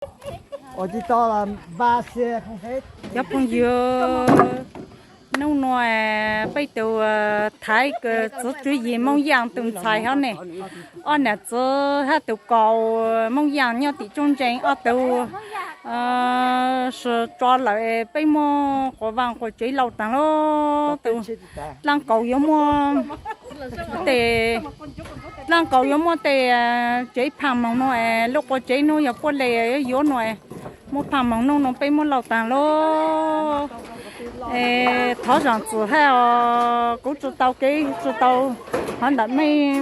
Cov phooj ywg, hnub no peb tus thaiv kws txwv tswv yim Moob Yaaj tus ntxhais hov ne, ob nam txiv hab tus kaus Moob Yaaj nyob tim Tsooj Ntsees ob tug sib tso lawm, peb muab quas vaaj quas tsev laus taag lauj. Tus dlaab kaus yuav muaj tes, dlaab kaus yuav muaj tes tsev phaaj moog no es lub quas tsev nuav yog puab le yuav no es muab phaaj moog nuav no peb muab laus taag lauj. Es thov zaam txim hab os, kuv tsi tau kev tsi tau hov ntam meej,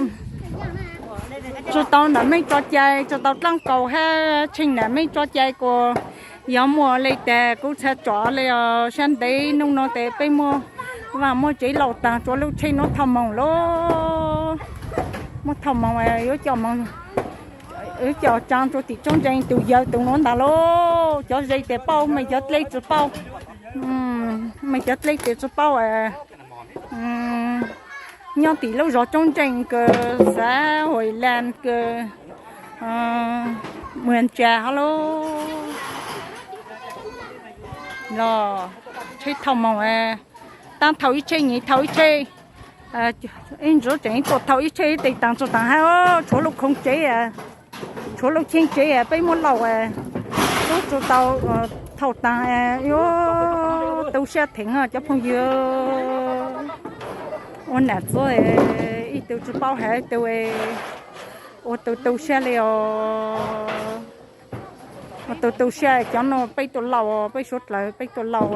tsi tau ntam meej tso cai, tsi tau dlaab kaus hab tsheej nam meej tso cai kuas yog muaj le tas kuv txhaj tsom le os. Sab ntev nuav no tes peb muab vaaj muab tsev laus taag, tsuav lub tsheb nuav thauj moog lauj. Muab thauj moog yuav coj moog, yuav coj tsaa rua tim Tsooj Ntsees tus yawg tus nuav ntaag lauj. Cov ze tes paub, mej cov dleb tsi paub, mej cov dleb tes tsi paub. Nyob tim lub zog Tsooj Ntsees kws xav Huam Laas kws Muas Ntsa hov lauj. Los tsheb thauj moog, taab thauj ib tsheb nyem thauj ib tsheb, ib ntsis tseem tuaj thauj ib tsheb tes taag tsi taag hab, tshuav lub khoov tsev, tshuav lub cheeb tsev peb muab laus, tub tsi tau thauj taag, yuav tu siab theem cov phooj ywg. Ua nam txiv ib tug tsi paub has ib tug, ua tu tu siab le os. Ua tu tu siab, cov nuav peb tuaj laus, peb suav dlawg peb tuaj laus.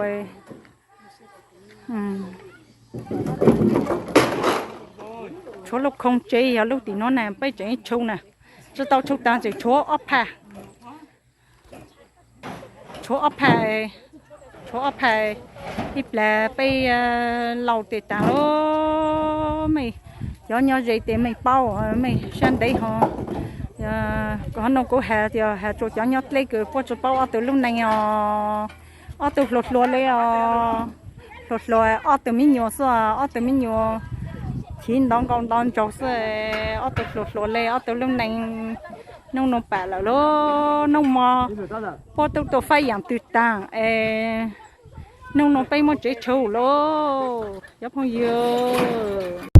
Tshuav lub khoov tsev yog lub tim nuav na, peb tseem tshuav na, tsi tau tshuav taag, tseem tshuav ob phaj, tshuav ob phaj, tshuav ob phaj. Ib plag peb laus tes taag lauj. Mej cov nyob ze tes mej paub, mej sab ntev ho. Qhov nuav kuv has tias has rua cov nyob dleb kws puab tsi paub ob tug lub neej os. Ob tug hluas hluas le os, hluas hluas ob tug mi nyuas xwb, ob tug mi nyuas chiv ntov nkaus ntov ntsaug xwb. Ob tug hluas hluas le, ob tug lub neej nub nua pam lawm lauj. Nub mov puab tub tuaj faib yaam twg taag es nub nua peb muab tsev tshuav lauj cov phooj ywg.